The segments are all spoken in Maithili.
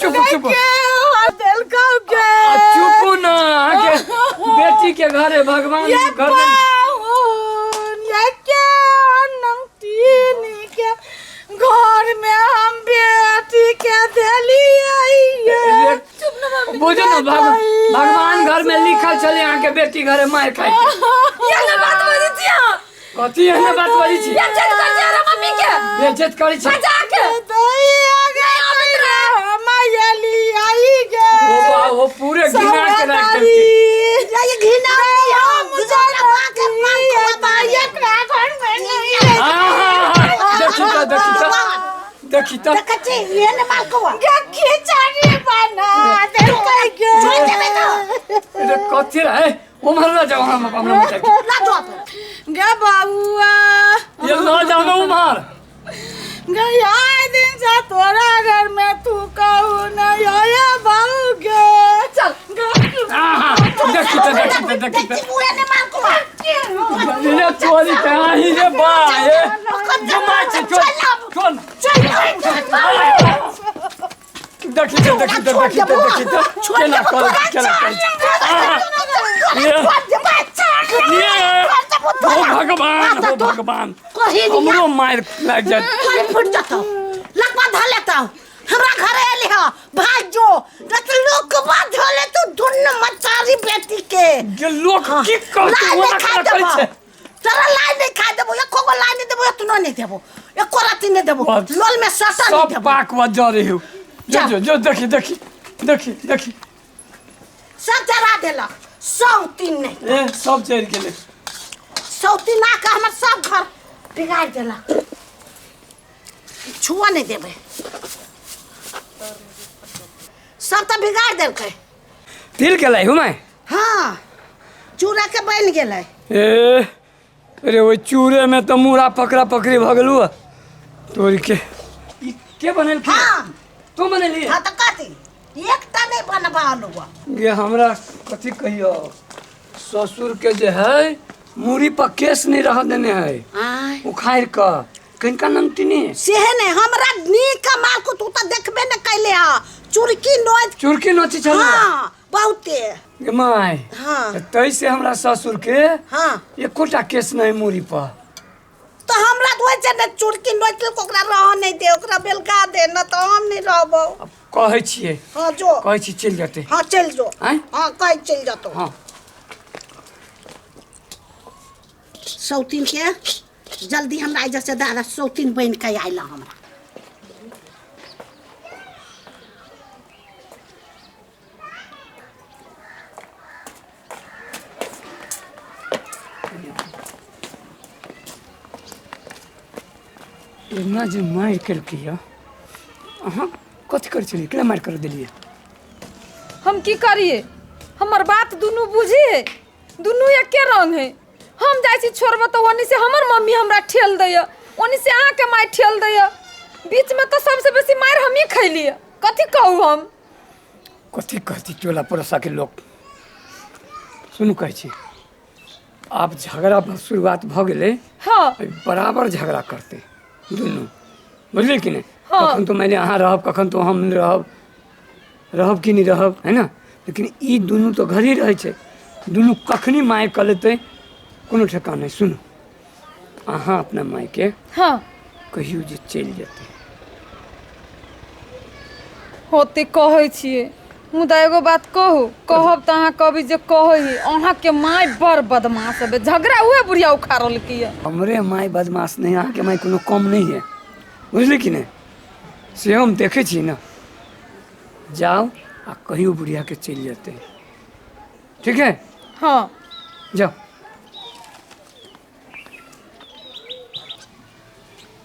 चुप चुप। के देलकौ के। आ, चुपू ना, अहाँके बेटी के घरे भगवान ये घर में पाहुन ये के नमतीनी के घर में हम बेटी के देलियै ये। चुप ना मम्मी। बुझू ना, भगवान घर में लिखल छलै अहाँके बेटी घरे मारि खाइ के। ये ना बात बजै छी अहाँ। कथी एहने बात बजै छी? बेइज्जत करै छी हमरा मम्मी के। बेइज्जत करै छी। बजा के। दैया गे हम एलियै गे। ओ बा, ओ पूरे घिना के राख देलकै। ये घिना नहीं हम हाँ हाँ हाँ, देखी तऽ, देखी तऽ, देखी तऽ। देखै छी ये ने मालकोआ खिचड़ी बना देलकै गे। छोड़ देबै तऽ। रे कथी रहे उम्हर ल जाओ, हम हमरा मचा के ला जो गे बबुआ। ये ल जाओ ना उम्हर। गे आइ दिन से तोरा घर में तू कहू नहीं आया बाबू गे। चल। हाँ हाँ, देखी तऽ, देखी तऽ, देखी तऽ। देखी मुए ने मालकोआ। रे चोरी के आही रे बा, ए जमा छै, चल चल देखी तऽ, देखी तऽ, देखी तऽ, देखी तऽ केना कर, केना कर। ये ओ भगवान, हो भगवान, हमरो मारि लागि जायत। कहीं फुट जतौ, लकवा धऽ लेतौ। हमरा घरे एली ह, भाग जो रत लोक के बात धऽ लेतौ दुनू मचारी बेटी के। जे लोक की कहतै लाइ ओना नहि खाइ केना करै देबौ छै? तोरा, लाइ नहि खाइ देबौ, एको गो लाइ नहि देबौ, एतनो नहि देबौ, एको रत्ती नहि देबौ। बस। लोल में सटा नहि सब देबौ। पाक जरे हो जो। जा। जो जो, देखी देखी देखी देखी। सब जरा देलक सौ तीन नहि। ए सब जरि गेलै। सौ तीन आके हमर सब घर बिगाड़ि देलक। छुआ नहि देबै, सब तऽ बिगाड़ि देलकै। तिल गेलै हुमाय। हाँ, चूड़ा के बनि गेलै। ए अरे, ओहि चूड़े में तऽ मूड़ा पकड़ा पकड़ी भऽ गेलू तोड़ के। ई के बनेलखिन? हाँ। तू बनेली? हाँ तऽ कथी, एकटा नहि बनबा आलू। गे हमरा कथी कहियो, ससुर के जे है मूड़ी पर केस नहीं रह देने है। आय। उखाड़ कऽ कनिका नमतीनी। सेहे ने हमरा नीक माल को तू तऽ देखबे ने कैले हा, चुरकी नोच। चुरकी नोची छल। हाँ, बहुते। गे माय। हाँ। तै से हमरा ससुर के एकोटा केस नहीं मूड़ी पर। तो हमरा तो वैसे ने चुरकी नोच के ओकरा रह नहीं दे, ओकरा बेलका दे न तो हम नहीं रहबो। अब कहै छियै। हाँ जो। कहै छी चलि जेतै। हाँ चल जो। आँय? हाँ, कह चल जतो। हाँ। सौतीन के जल्दी हमरा एहिजा से दादा सौतीन बनि के आयल हमरा। एना जे मारि केलकै यऽ, अहाँ कथी करै छलियै? केना मारि कर देलियै? हम की करिए, हमर बात दुनू बुझी है, दुनू एके रंग है। हम जाइ छी छोड़बऽ तऽ ओनी से हमर मम्मी हमरा ठेल दैया, ओनी से अहाँके माय ठेल दैया। बीचमे तऽ सबसे बेसी मारि हमही खैलियै। कथी कहू हम? कथी कहती टोला पड़ोसा के लोक? सुनू, कहै छी आब झगड़ा शुरुआत भऽ गेलै। हाँ। बराबर झगड़ा करतै दुनू, बुझलियै कि नहि? हाँ। कखन तो मानि लिअ अहाँ रहब, कखन तो हम रहब, रहब कि नहि रहब, है ने? लेकिन ई दुनू तऽ घरे रहै छै, दुनू कखनी मारि कऽ लेतै कोनो ठेकान नहि। सुनू, अहाँ अपना मायके कहियौ जे चलि जेतै। होते कहै छियै, मुदा एगो बात कहू, कहब तऽ अहाँ कहबै जे कहै ही अहाँके माय बड़ बदमाश हबे, झगड़ा उहे बुढ़िया उखाड़लकै यऽ। हमरे माय बदमाश नहि, अहाँके माय कोनो कम नहि है, बुझलियै कि नहि? से हम देखै छी ने। जाउ आ कहियो बुढ़ियाके चलि जेतै, ठीक है? हाँ। जाउ।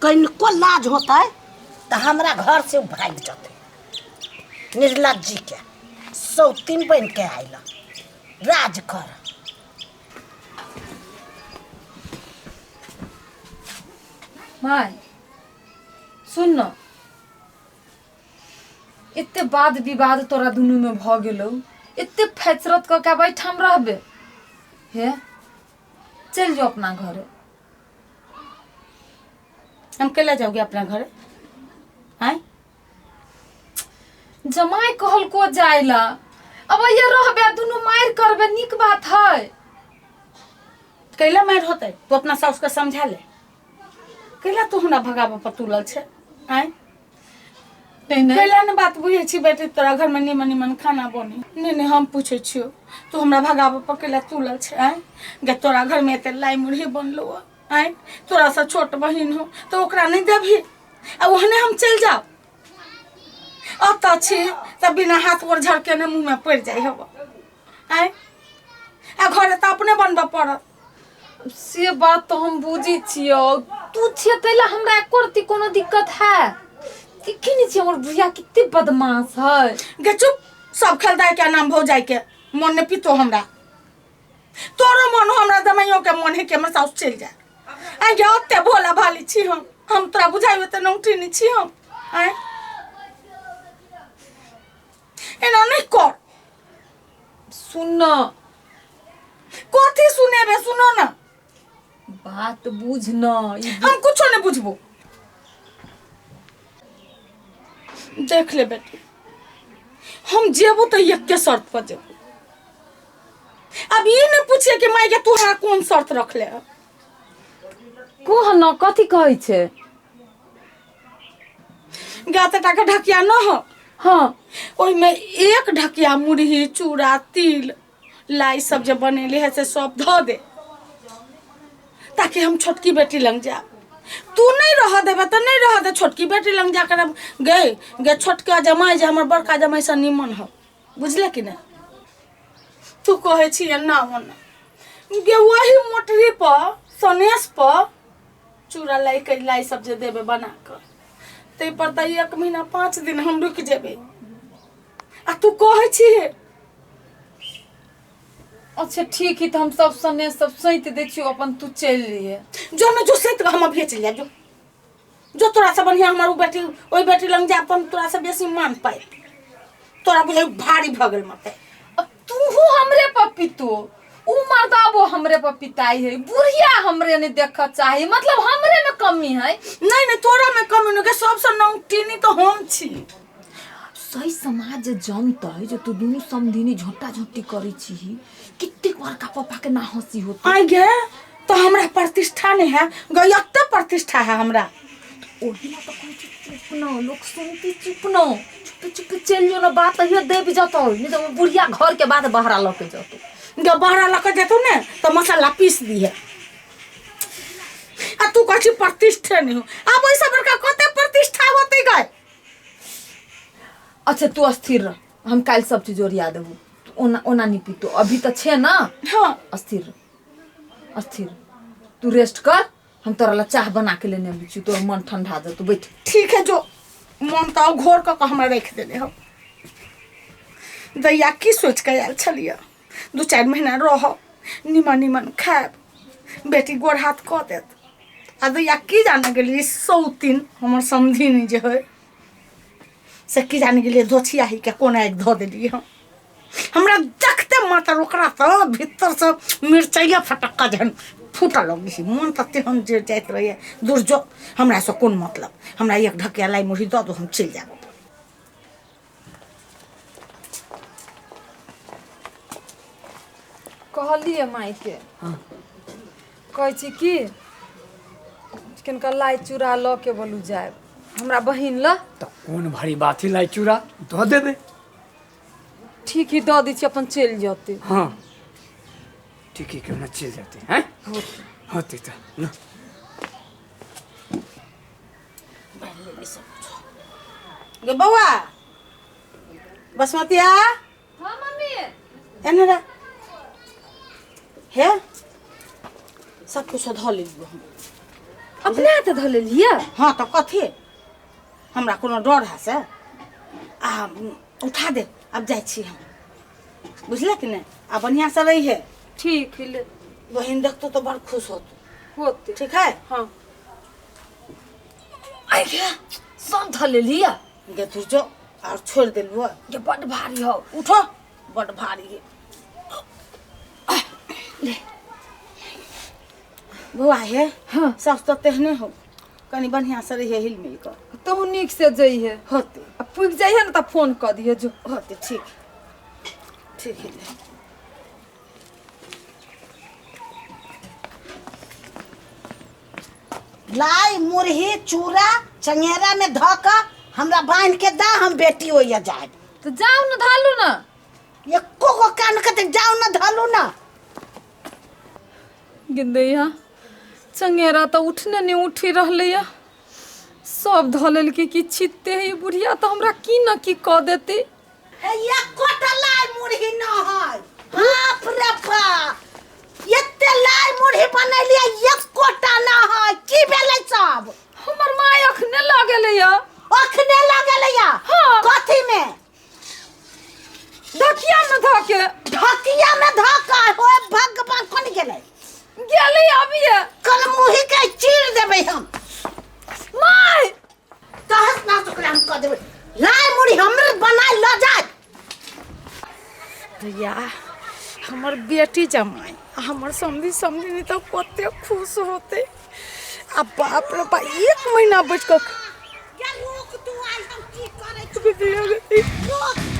कनिको लाज होतै तऽ हमरा घर से भागि जेतै। निर्लज्जी के सौतीन बनि के आयल राज कर। माय सुन न, एते वाद विवाद तोरा दुनू में भऽ गेलौ, एते फैचरत कऽ के आब एहिठाम रहबे? हे चलि जो अपना घरे। हम केला जाओगे अपना घर? आय। जमाय कहलको जाय ला, अब ये रहबे दुनू मारि करबे, नीक बात है? कैला मारि होतै? तू अपना साउस के समझा ले, कैला तू हमरा भगाबऽ पर तुलल छै? आँय? नहीं नहीं। कैला ने बात बुझै छी बेटी, तोरा घरमे निमन निमन खाना बनी। नहीं नहीं, हम पूछै छियौ, तू हमरा भगाबऽ पर कैला तुलल छै? आँय गे, तोरा घरमे एते लाई मुरही बनलो हँ, आँय, तोरा से छोट बहिन हो तऽ ओकरा नहि देबही आ ओहने हम चलि जाउ? अतऽ छी तऽ बिना हाथ गोर झड़केने मुँहमे पड़ि जाइ हब। आँय, आ घरे तऽ अपने बनबऽ पड़त। से बात तो हम बुझै छियौ, तू छियै ताहि ला हमरा एको रत्ती कोनो दिक्कत है? देखी नहीं छियै हमर बुढ़िया कते बदमाश है। गे चुप, सब खेलदाय के नाम भौजाई के मन ने पीतो। हमरा तोरो मन हो, हमरा जमाइयो के मन है कि हमर साउस चलि जाए। आइ गे, ओते भोला भाली छी हम तोरा बुझाइयो तऽ नौठी नहि छी हम। आँय, एना नहि कर। सुन न। कथी सुनेबे? सुनो न। बात बुझ न ई। हम कुछो नहीं बुझबो। देख ले बेटी, हम जेबो तो एके शर्त पर जेबो। अब ये नहीं पूछिए कि माई के तू हमरा कौन शर्त रख ले। कह न, कथी कहै छै? गाते टाके ढकिया न हो? हाँ। ओहिमे एक ढकिया मुरही चूड़ा तिल लाई सब जे बनेले है से सब धो दे, ताकि हम छोटकी बेटी लग जाब। तू नहीं रह देबे तो नहीं रह दे, छोटकी बेटी लग जाकर अब गए गे। छोटका जमाई जे हमर बड़का जमाई से निमन हो, बुझले कि नहीं? तू कहै छी एना ओना गे, वही मोटरी पर सनेस पर चूड़ा लाई के लाई सब जे देबे बना कऽ, ताहि पर तऽ एक महीना 5 दिन हम रुकि जेबै, आ तू कहै छी। अच्छा ठीक है, तऽ हम सब सने सब सैत दै छियौ, अपन तू चलि लिए। जो न जो, सैत कऽ हम अभिये चलि जायब। जो जो, तोरा से बढ़िया हमर उ बेटी, ओहि बेटी लग जायब तऽ हम तोरा से बेसी मान पाइ। तोरा बुझाइ भारी भऽ गेल मते। अब तूहू हमरे पर पितो, उ मर्दाबो हमरे पर पिताई है, बुढ़िया हमरे नहीं देखऽ चाही, मतलब हमरे में कमी है? नहीं नहीं, तोरा में कमी नहीं, सबसे नौटीनी तो हम छी। सही समाज जे जनतै जे तू दुनू समधिनी झोंटा झोंटी करै छीही, कतेक बड़का पप्पा के ना हंसी होतै। आइ गे, तो हमरा प्रतिष्ठा नहीं है गे? एते प्रतिष्ठा है हमरा। ओही ला तऽ कहै छी चुप न, लोक सुनती, चुप न, चुपे चुपे चलि जो न, बात अहियो दबि जतौ, नहीं तऽ ओ बुढ़िया घर के बात बहरा लऽ के जतौ। गे, बहरा लऽ के जेतौ ने तऽ मसाला पीस दिहे। आ तू कहै छी प्रतिष्ठे नहीं हो। आब ओहिसँ बड़का कते प्रतिष्ठा होतै गए? अच्छा तू अस्थिर रह, हम काल्हि सब चीज ओरिया देबू। तू ओना ओना नहीं पीतो, अभी तऽ छे ना। हाँ। अस्थिर रह, अस्थिर रह। तू रेस्ट कर, हम तोरा ला चाह बना के लेने अबै छी, तोर मन ठंडा जेतौ। बैठ। ठीक है जो, मन तऽ घोर कऽ कऽ हमरा राखि देने हो। दैया की सोचि कऽ आयल छलियै, 2-4 महीना रहब, निमन निमन खायब, बेटी गोर हाथ कऽ देत, आ दैया की जाने गेलियै सौतीन हमर समधिनी जे है से की जाने गेलियै धोछिया ही के कोना आगि धऽ देलियै हम। हमरा देखते मात्र ओकरा तऽ भीतरसँ मिरचाइया फटक्का जहन फूटऽ लगै छै, मन तऽ तेहन जे जाइत रहैए। दूर जो, हमरासँ कोन मतलब? हमरा एक ढकिया लाई मुरही दऽ दू, हम चलि जायब अपन। कहलियै मायके, कहै छी कि कनिका लाइ चूड़ा लऽ के बोलू जायब हमरा बहिन लऽ। तऽ कोन भारी बात है, लाई चूड़ा दऽ देबै। ठीक ही, दऽ दै छी, अपन चलि जेतै। हाँ ठीक है, क्यों ना चलि जेतै। हैं होतै तऽ न। गे बौआ बसमतिया। हाँ मम्मी। एने रे, हे सब कुछ धऽ लेलियो हम। अपने हाथे धऽ लेलियै? हाँ तऽ कथी, हमरा कोनो डर है से? आ उठा दे, अब जाइ छी हम, बुझले कि नहि? आ बढ़िआँ से रही है। ठीक है ले। बहिन देखतो तो बड़ खुश होतो। होते। ठीक है। हाँ, आइ गे, सब धऽ लेलियै? गे तू जो, और छोड़ देलबो। ये बड भारी हो। उठो, बड़ भारी है बौआ। हे। हाँ। सास तऽ तेहने हो, कनि बढ़िआँ से रहिए हिल मिल कऽ। तहु नीक से जइहे। होते। आ पुगि जाइहे ने तऽ फोन कऽ दिहे जो। होते, ठीक ठीक है। लाई मुरही चूड़ा चंगेरा में धऽ कऽ हमरा बान्हि के दा, हम बेटी ओइया जायब। तऽ जाउ ने, धालू ने। एको गो कान कते जाउ न धलू न। गिंदैया, चंगेरा तऽ उठने नहि उठि रहलैया, सब धऽ लेलकै कि छित्ते है। बुढ़िया तऽ हमरा की न की कऽ देतै। एकोटा लाई मुरही न है। बाप रे बाप, एते लाई मुरही बनेलियै, एकोटा न है। की भेलै सब? हमर माय अखने लऽ गेलैया। अखने लऽ गेलैया? हाँ। कथी में? ढकिया में धऽ के। ढकिया में धऽ के? होए भगवान, कोन गेलै? गेलै अभिये। कल मुही के चीर देबै हम। माय, तहस ना ओकरा हम कऽ देबै। लाई मुरही हमरे बनाय लऽ जाय। भैया, हमर बेटी जमाई आ हमर समधी समधिनी तऽ कते खुश होते। आ बाप रे बा, एक महीना बचि कऽ रुक तू, आइ हम की करै छी। रुक।